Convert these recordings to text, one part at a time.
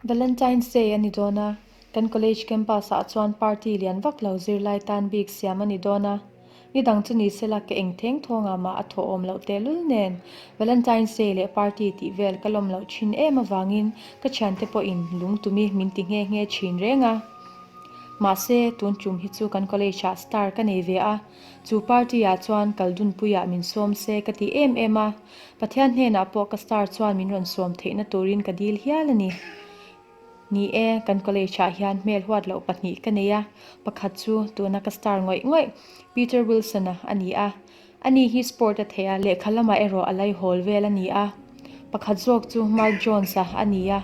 Valentine's Day a ni dawn a, kan college campus ah chuan party lian vak lo zirlai tan bik siam a ni dawn a. Ni dang chu ni sela ka eng theng thawngah mah a thawh awm loh tehlul nen Valentine's Day leh party tih vel ka lawm loh thin em avangin ka thiante pawhin lungtumi min ti nghe nghe thin reng a. Mahse, tun tum hi chu kan college ah star ka nei ve a, chu party ah chuan kal dunpuiah min sawm se ka ti em em a. Pathian hnenah pawh ka star chuan min rawn sawm theihna turin ka dil hial a ni. Ni e, kan college ah hian hmel huat loh pahnih ka nei a, pakhat chu tuna ka star ngawih ngawih Peter Wilson-a a ni a. Ani hi sport a theih a, lehkha lamah erawh a laihawl vel a ni a. Pakhat zawk chu Mark Jones-a a ni a,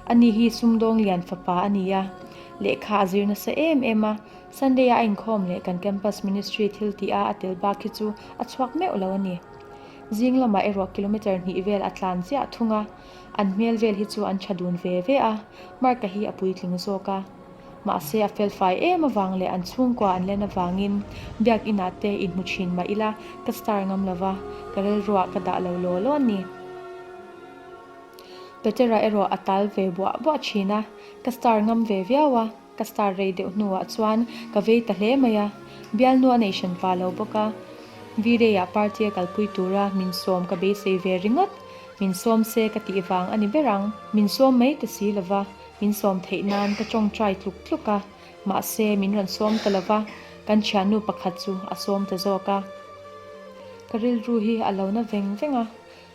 ani hi sumdawng lian fapa a ni a. Lehkha a zir nasa em em a, Sunday-a a inkhawm leh kan campus ministry thil tih a a tel bak hi chu a chhuak meuh lo a ni. Zing lamah erawh kilometre hnih vel a tlan chiah thung a, an hmel vel hi chu an tha dun ve ve a, Mark-a hi a puitling zawk a. Mahse a felfai em avang leh an chhungkua an len avangin biak inah te inhmu thin mah ila ka star ngam lo va, ka rilruah ka dah lo law law a ni. Petera erawh a tal ve buah buah thin a, ka star ngam ve viau a. Ka star rei deuh hnuah chuan ka vei ta hle mai a, bialnu a nei hran pa lo bawk a, V-Day-ah party a kalpui tura min sawm ka beisei ve ringawt, min sawm se ka tih vang a ni ber ang. Min sawm mai ta si lova, min sawm theih nan ka tawngtai tluk tluk a, mahse min rawn sawm ta lova, kan thiannu pakhat chu a sawm ta zawk a. Ka rilru hi a lo na veng veng a,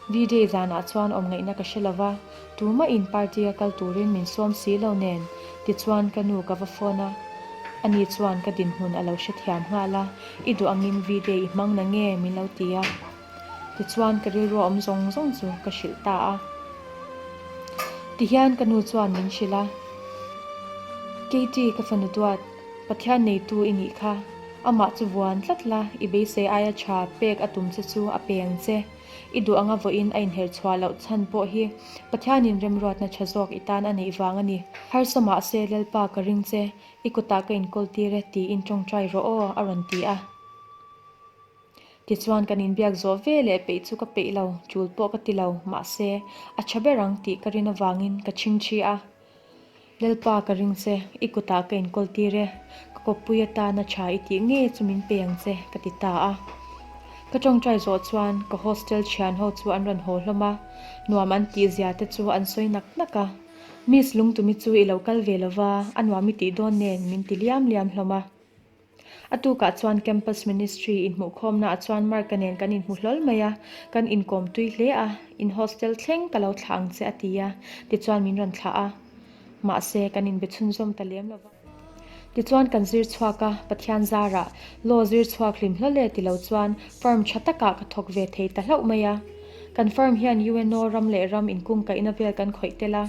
V-Day zanah chuan awm ngaihna ka hre lova, tumah in party a kal turin min sawm si lo nen, tichuan ka nu ka va phone a. Ani chuan ka dinhmun a lo hrethiam nghal a, I duh angin V-Day i hmang na nge? min lo ti a. Tichuan ka rilru a awm zawng zawng chu ka hrilh ta a. Tihian ka nu chuan min hrilh a, Katie ka fanu duat, Pathian neitu i nih kha, amah chu vuan tlat la, i beisei aia tha pek a tum che chu a pe ang che. I duh anga vawiin a inher chhuah loh chhan pawh hi Pathianin remruatna tha zawk i tan a neih vang a ni. Harsa mahse Lalpa ka ring che, i kutah ka inkawl tir e tiin tawngtai rawh aw a rawn ti a. Tichuan kan inbiak zawh ve leh peih chu ka peih lo, tul pawh ka ti lo, mahse a tha ber ang tih ka rin avangin ka chhingchhi a. Lalpa ka ring che, i kutah ka inkawl tir e, ka kawppui atana tha i tih ngei chu min pe ang che, ka ti ta a. Ka tawngtai zawh chuan ka hostel thian ho chu an rawn haw hlawm a, nuam an tih zia te chu an sawi nak nak a. Miss Lungtumi chu i lo kal ve lova, a nuam i tih dawn nen min ti liam liam hlawm a. A tukah chuan Campus Ministry inhmuhkhawmnaah chuan Mark-a nen kan inhmu hlawl mai a, kan inkawm tui hle a, in hostel thleng ka lo thlah ang che a ti a, tichuan min rawn thlah a. Mahse, kan inbe chhunzawm ta lem lo va. Tichuan kan zir chhuak a, Pathian zarah law zir chhuak hlim hlawl e ti lo chuan firm tha takah ka thawk ve thei ta hlauh mai a. Kan firm hian UNO ram leh ram inkungkaihna vel kan khawih tel a,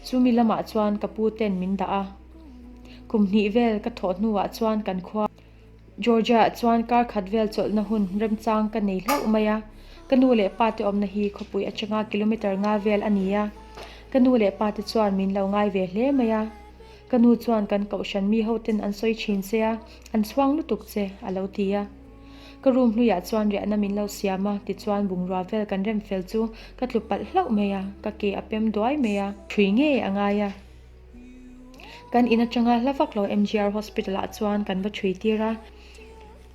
chumi lamah chuan ka pu ten min dah a. Kum hnih vel ka thawh hnuah chuan kan khua Georgia ah chuan kar khat vel chawlhna hun remchang ka nei hlauh mai a. Ka nu leh pa te awmna hi khawpui atanga kilometre nga vel a ni a. Ka nu leh pa te chuan min lo ngai ve hle mai a. Ka nu chuan kan kohhran mi ho ten an sawi thin che a, an chhuang lutuk che a lo ti a. Ka room hluiah chuan riahna min lo siam a, tichuan bungrua vel kan rem fel chu ka tlu palh hlauh mai a, ka ke a pem duai mai a. Hrui ngei a ngai a. Kan in atanga hla vak lo MGR Hospital ah chuan kan va thui tir a,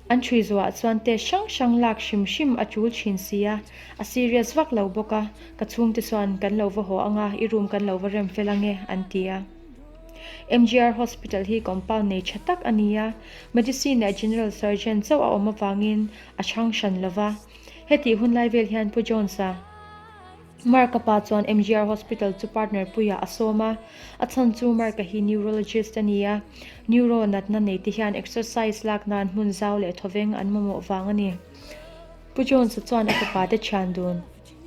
an thui zuah chuan test hrang hrang lak hrim hrim a tul thin si a, a serious vak lo bawk a, ka chhungte chuan kan lo va haw anga i room kan lo va rem fel ange an ti a. MGR Hospital hi compound nei tha tak a ni a, medicine leh general surgeon chauh a awm avangin a chhang hran lova, hetih hunlai vel hian Pu Jones-a, Mark-a pa chuan MGR Hospital chu partner puiah a sawm a, a chhan chu Mark-a hi neurologist a ni a, neuro natna nei te hian exercise lak nan hmun zau leh thawveng an mamawh vang a ni. Pu Jones-a chuan a fapa te thian dun,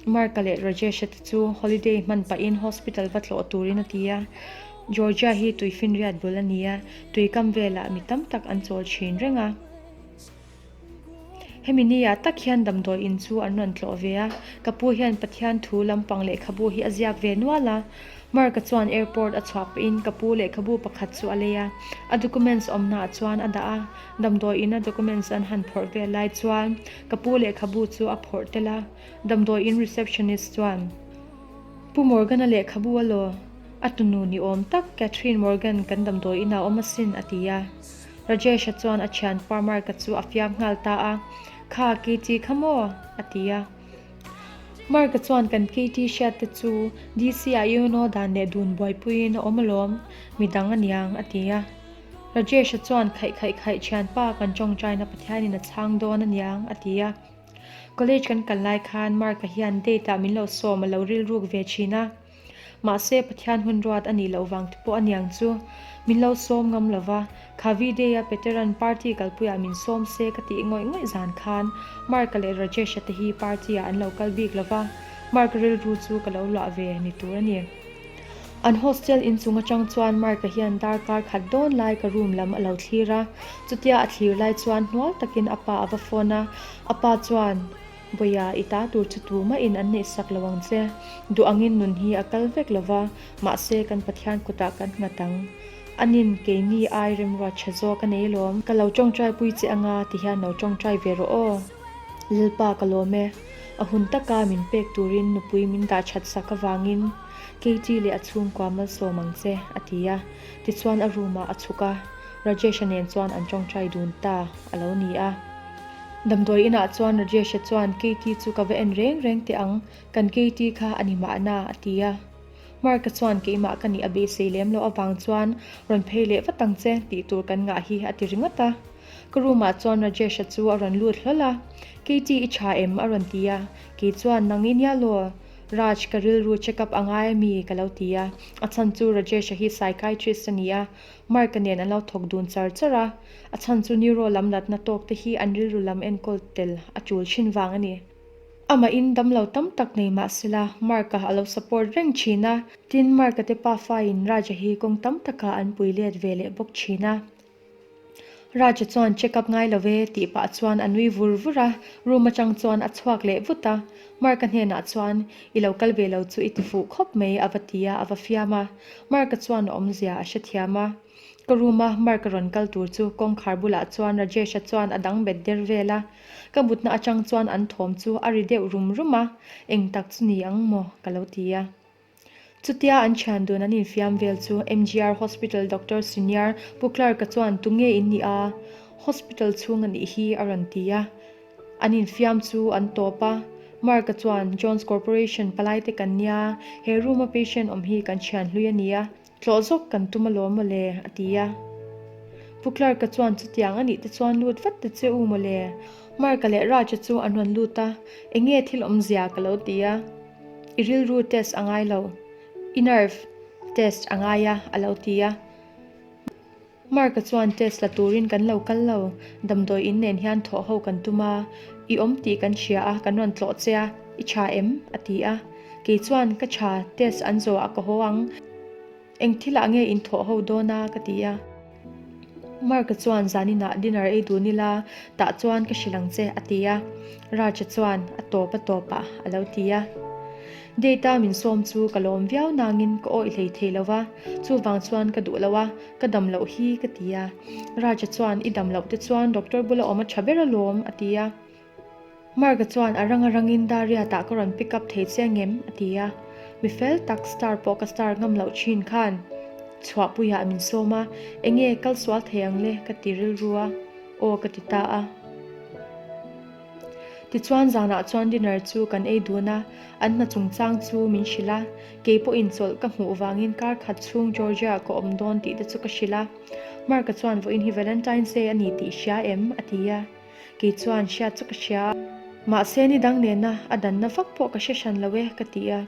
Mark-a leh Rajesh-a te chu holiday hman pahin hospital va tlawh turin a ti a. Georgia hi tuifinriat bul a ni a, tuikam velah mi tam tak an chawl thin reng a. Hemi ni ah tak hian damdawi in chu an rawn tlawh ve a, ka pu hian Pathian thu lampang lehkhabu hi a ziak ve nual a. Mark-a chuan airport a chhuah pahin ka pu lehkhabu pakhat chu a lei a, a documents awmna ah chuan a dah a, damdawi in a documents an han phawrh vel lai chuan ka pu lehkhabu chu a phawrh tel a, damdawi in receptionist chuan, Pu Morgan-a lehkhabu a law? A tunu ni awm tak Catherine Morgan kan damdawi inah awm asin, a ti a. Rajesh-a chuan a thianpa Mark-a chu a fiam nghal ta a, Kha, Katie kha maw? a ti a. Mark-a chuan kan Katie hriat te chu DC-ah UNO dan leh dun buaipuiin a awm alawm, midang a niang, a ti a. Rajesh-a chuan khaih khaih khaih thianpa kan tawngtaina Pathianin a chhang dawn a niang, a ti a. College kan kal lai khan Mark-a hian date-ah min lo sawm a lo rilruk ve thin a. Mahse Pathian hun ruat a nih loh vang te pawh a niang chu. Min lo sawm ngam lo va, kha V-Day-a Peteran party kalpuiah min sawm se ka tih ngawih ngawih zan khan Mark-a leh Rajesh-a te hi party-ah an lo kal bik lo va, Mark-a rilru chu ka lo luah ve ni tur a ni. An hostel inchung atang chuan Mark-a hian darkar khat dawn lai ka room lam a lo thlir a, chutia a thlir lai chuan hnual takin a pa a va phone a, a pa chuan, Bawia, i ta tur chu tumahin an neihsak lo ang che. Duh angin nun hi a kal vek lo va, mahse kan Pathian kutah kan nghat ang. Anin, keini ai remruat tha zawk a nei lawm. Ka lo tawngtai pui che anga ti hian lo tawngtai ve rawh aw. Lalpa ka lawm e. A hun taka min pek turin nupui min dah that sak avangin Katie leh a chhungkua malsawm ang che, a ti a. Tichuan a room ah a chhuk a, Rajesh-a nen chuan an tawngtai dun ta a lo ni a. Damdawi inah chuan Rajesh-a chuan Katie chu ka va en reng reng teh ang, kan Katie kha a ni mahna, a ti a. Mark-a chuan keimah ka nih a beisei lem loh avang chuan rawn phei leh vat ang che tih tur kan ngah hi a ti ringawt a. Ka room ah chuan Rajesh-a chu a rawn lut hlawl a, Katie i tha em? a rawn ti a, kei chuan nang i nia law, Raj ka rilru check up a ngai ami? ka lo ti a, a chhan chu Rajesh-a hi psychiatrist a ni a, Mark-a nen an lo thawk dun char char a, a chhan chu neuro lam natna tawk te hi an rilru lam enkawl tel a tul thin vang a ni. Amahin damlo tam tak nei mah sela, Mark-a a lo support reng thin a, tin Mark-a te pafain Raja hi kawng tam takah an pui let ve leh bawk thin a. Raja chuan check up ngai lo ve tih pah chuan a nui vur vur a, room atang chuan a chhuak leh vut a. Mark-a hnenah chuan, I lo kal ve lo chu i ti fuh khawp mai a va ti a, a va fiam a. Mark-a chuan a awmzia a hrethiam a. Ka room a Mark-a rawn kal tur chu kawngkhar bulah chuan Rajesh-a chuan a dang bet der vel a. Ka mutna atang chuan an thawm chu a ri deuh rum rum a, eng tak chu ni ang maw ka lo ti a. Chutia an thian dun an infiam vel chu MGR Hospital Doctor Senior Pu Clark-a chuan tunge in nih a, Hospital chhung a nih hi a rawn ti a. An infiam chu an tawp a, Mark-a chuan Jones Corporation palaite kan nia, he room-a patient awm hi kan thian hlui a nia, Tlawh zawk kan tum alawm mawle, a ti a. Pu Clark-a chuan chutiang a nih te chuan lut vat ta che u mawle. Mark-a leh Raj-a chu an rawn lut a, Eng nge thil awmzia ka lo ti a. I rilru test a ngai lo, i nerve test a ngai a, a lo ti a. Mark-a chuan test la turin kan lo kal lo, damdawi in nen hian thawh ho kan tum a, i awm tih kan hria a, kan rawn tlawh che a, i tha em? a ti a. Kei chuan, Ka tha, test an zawh ah ka haw ang. Eng thilah nge in thawh ho dawn a? ka ti a. Mark-a chuan zaninah dinner ei dun ila, tah chuan ka hrilh ang che, a ti a. Raj-a chuan, A tawp a tawp ah, a lo ti a. Date-a min sawm chu ka lawm viau nangin ka awih hlei thei lo va, chuvang chuan ka duh lo a, ka dam loh hi ka ti a. Raja chuan i dam loh te chuan doctor bula awm a tha ber alawm a ti a. Mark-a chuan a rang a rangin Dariat-ah ka rawn pick up thei che angem a ti a. Mi fel tak star pawh ka star ngam loh thin khan chhuahpuiah min sawm a, enge kal sual thei ang le ka ti rilru a, aw ka ti ta a. Tichuan zanah chuan dinner chu kan ei dun a, an hna chungchang chu min hrilh a, kei pawhin chawlh ka hmuh vangin kar khat chhung Georgia ka awm dawn tih te chu ka hrilh a. Mark-a chuan vawiin hi Valentine's Day a ni tih i hria em? a ti a, kei chuan hriat chu ka hria a, mahse ni dang nena a danna vak pawh ka hre hran lo e ka ti a.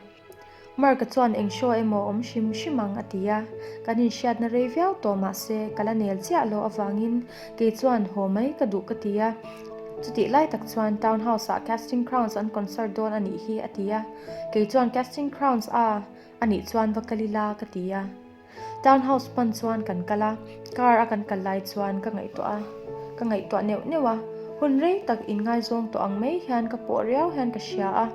Mark-a chuan eng show emaw awm hrim hrim ang a ti a, kan inhriatna rei viau tawh mahse ka la nel chiah loh avangin kei chuan haw mai ka duh ka ti a. Chutih lai tak chuan Town House-ah Casting Crowns an concert dawn a nih hi a ti a, kei chuan Casting Crowns a a nih chuan va kal ila ka ti a. Town house pan chuan kan kal a, car a kan kal lai chuan ka ngaihtuah a, ka ngaihtuah neuh neuh a, hun rei tak inngaizawng tawh ang mai hian ka pawh riau hian ka hria a,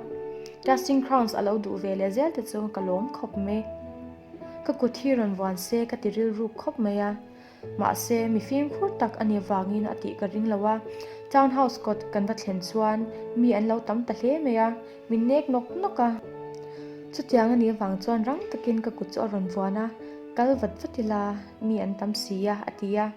Casting Crowns a lo duh ve leh zel te chu ka lawm khawp mai. Ka kut hi rawn vuan se ka ti rilruk khawp mai a, mahse mi fimkhur tak a nih vangin a tih ka ring lo a, Town house kawt kan va thlen chuan mi an lo tam ta hle mai a, Min nek nawk nawk a. Chutiang a nih avang chuan rang takin ka kut chu a rawn vuan a, Kal vat vat ila, mi an tam si a, a ti a.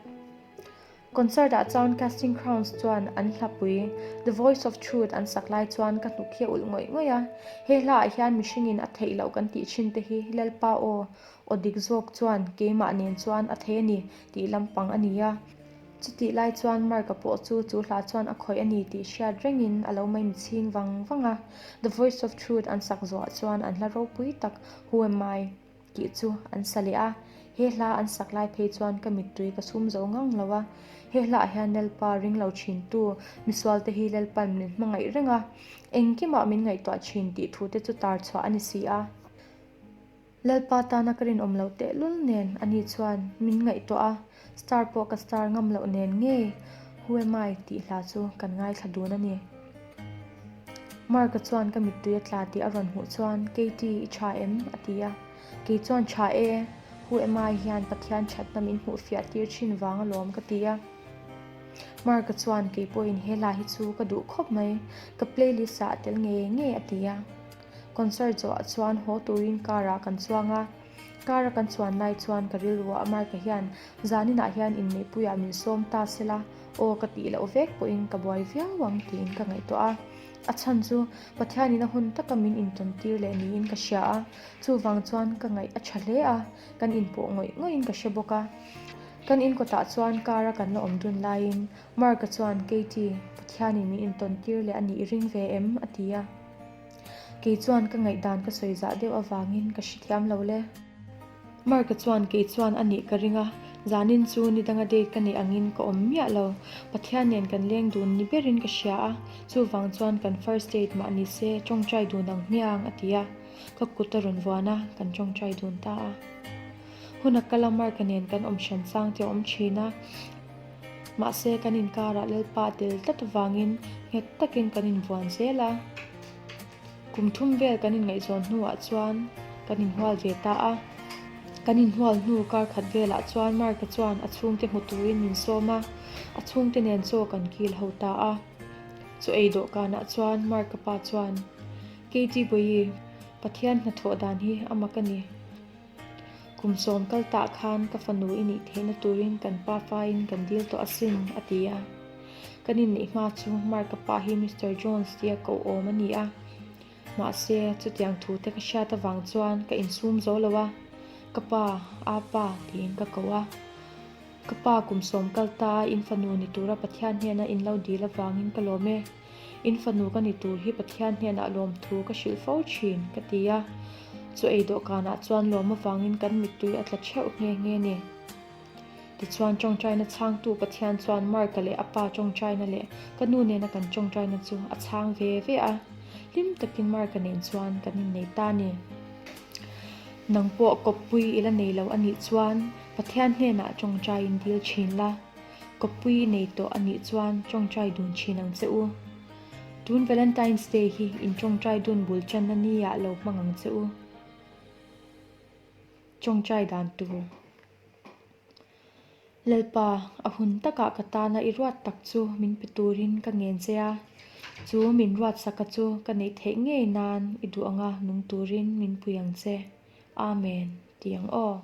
Concert ah chuan Casting Crowns chuan an hlapui The Voice of Truth an sak lai chuan ka hnuk hi a ulh ngawih ngawih a. He hla ah hian mihringin a theih loh kan tih thin te hi Lalpa aw, aw dik zawk chuan keimah nen chuan a thei a ni tih lampang a ni a. Chutih lai chuan Mark-a pawh chu chu hla chuan a khawih a ni tih hriat rengin a lo mai chhing vang vang a. The Voice of Truth an sak zawhah chuan an hla ropui tak Who Am I? tih chu an sa leh a. He hla an sak lai phei chuan ka mittui ka sum zo ngang lo a. He hlaah hian Lalpa ring lo thintu misualte hi Lalpan min hmangaih reng a, engkimah min ngaihtuah thin tih thute chu tar chhuah a ni si a. Lalpa tana ka rinawm loh tehlul nen ani chuan min ngaihtuah a, star pawh ka star ngam loh nen ngei Who am I tih hla chu kan ngaithla dun a ni. Mark-a chuan ka mittui a tla tih a rawn hmuh chuan Katie i tha em? a ti a, kei chuan tha e, Who am I hian Pathian thatna min hmuh fiah tir thin vang alawm ka ti a. Mark-a chuan kei pawhin he hla hi chu ka duh khawp mai, ka playlist ah a tel ngei ngei a ti a. Concert zawhah chuan haw turin car ah kan chuang a, car a kan chuan lai chuan ka rilruah Mark-a hian zaninah hian inneihpuiah min sawm ta sela aw ka tih loh vek pawhin ka buai viau ang tiin ka ngaihtuah a. A chhan chu Pathianin a hun taka min intawn tir leh niin ka hria a, chuvang chuan ka ngaih a tha hle a, kan inpawh ngawih ngawih in ka hre bawk a. Kan inkawtah chuan car a kan la awm dun laiin Mark-a chuan Katie, Pathianin min intawn tir leh a nih i ring ve em? a ti a. Kei chuan ka ngaihdan ka sawi zah deuh avangin ka hrethiam lo le. Mark-a chuan kei chuan a nih ka ring a, zanin chu ni danga date ka neih angin ka awm miah lo. Pathian nen kan leng dun ni berin ka hria a, chuvang chuan kan first date mah ni se tawngtai dun ang hmiang a ti a, ka kut a rawn vuan a, kan tawngtai dun ta a. Hun a kal a Mark-a nen kan awm hran chang te a awm thin a. Mahse, kan inkarah Lalpa a tel tlat avangin nghet takin kan invuan zel a. Kum thum vel kan inngaihzawn hnuah chuan kan inhual ve ta a. Kan inhual hnu kar khat velah chuan Mark-a chuan a chhungte hmu turin min sawm a, a chhungte nen chaw kan kil ho ta a. Chaw ei dawhkanah chuan Mark-a pa chuan, Katie Bawihi, Pathian hnathawh dan hi a mak a ni. Kum sawm kal tah khan ka fanu i nih theihna turin kan pa fain kan dil tawh asin, a ti a. Kan inneih hma chu Mark-a pa hi Mister Jones tia koh awm a ni a. Mahse, chutiang thu te ka hriat avang chuan ka insum zo lo a, Ka pa, Apa tiin ka koh a. Ka pa kum sawm kal ta in fanu ni tura Pathian hnena in lo dil avangin ka lawm e. In fanu ka ni tur hi Pathian hnenah lawmthu ka hrilh fo thin, ka ti a. Chu ei dawhkanah chuan lawm avangin kan mittui a tla theuh nghe nghe ni. Tichuan tawngtaina chhangtu Pathian chuan Mark-a leh a pa tawngtaina leh ka nu nena kan tawngtaina chu a chhang ve ve a. Hlim takin Mark-a nen chuan kan innei ta ni. Nang pawh kawppui i la nei lo a nih chuan Pathian hnenah tawngtaiin dil thin la. Kawppui i nei tawh a nih chuan tawngtai dun thin ang che u. Tun Valentine's Day hi in tawngtai dun bul channa ni ah lo hmang ang che u. Tawngtai dan tur. Lalpa, a hun takah ka tana i ruat tak chu min pe turin ka ngen che a, chu min ruatsaka chu ka neih theih ngei nan i duh anga nung turin min pui ang che. Amen, ti ang aw.